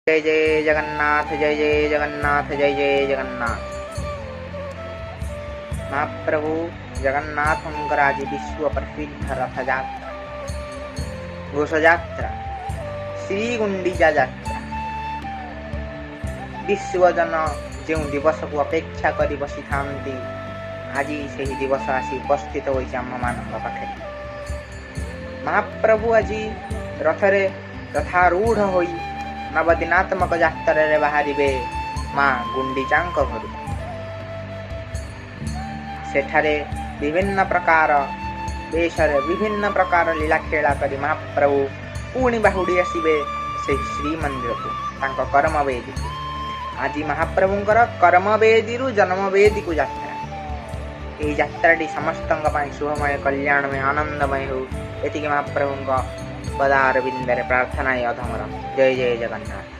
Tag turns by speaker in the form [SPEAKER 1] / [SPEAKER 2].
[SPEAKER 1] ଜୟ ଜୟ ଜଗନ୍ନାଥ, ଜୟ ଜୟ ଜଗନ୍ନାଥ, ଜୟ ଜୟ ଜଗନ୍ନାଥ। ମହାପ୍ରଭୁ ଜଗନ୍ନାଥଙ୍କର ଆଜି ବିଶ୍ୱ ପ୍ରସିଦ୍ଧ ରଥଯାତ୍ରା, ଘୋଷଯାତ୍ରା, ଶ୍ରୀଗୁଣ୍ଡିଚା ଯାତ୍ରା। ବିଶ୍ୱଜନ ଯେଉଁ ଦିବସକୁ ଅପେକ୍ଷା କରି ବସିଥାନ୍ତି, ଆଜି ସେହି ଦିବସ ଆସି ଉପସ୍ଥିତ ହୋଇଛି ଆମ୍ଭମାନଙ୍କ ପାଖରେ। ମହାପ୍ରଭୁ ଆଜି ରଥରେ ରଥାରୂଢ଼ ହୋଇ ନବଦିନାତ୍ମକ ଯାତ୍ରାରେ ବାହାରିବେ ମା ଗୁଣ୍ଡିଚାଙ୍କ ଘରୁ। ସେଠାରେ ବିଭିନ୍ନ ପ୍ରକାର ବେଶରେ ବିଭିନ୍ନ ପ୍ରକାର ଲୀଳାଖେଳା କରି ମହାପ୍ରଭୁ ପୁଣି ବାହୁଡ଼ି ଆସିବେ ସେହି ଶ୍ରୀମନ୍ଦିରକୁ, ତାଙ୍କ କର୍ମବେଦୀକୁ। ଆଜି ମହାପ୍ରଭୁଙ୍କର କର୍ମବେଦୀରୁ ଜନ୍ମବେଦୀକୁ ଯାତ୍ରା। ଏହି ଯାତ୍ରାଟି ସମସ୍ତଙ୍କ ପାଇଁ ଶୁଭମୟ, କଲ୍ୟାଣମୟ, ଆନନ୍ଦମୟ ହେଉ, ଏତିକି ମହାପ୍ରଭୁଙ୍କ ପଦାରବିନ୍ଦରେ ପ୍ରାର୍ଥନା ଏ ଅଧମର। ଜୟ ଜୟ ଜଗନ୍ନାଥ।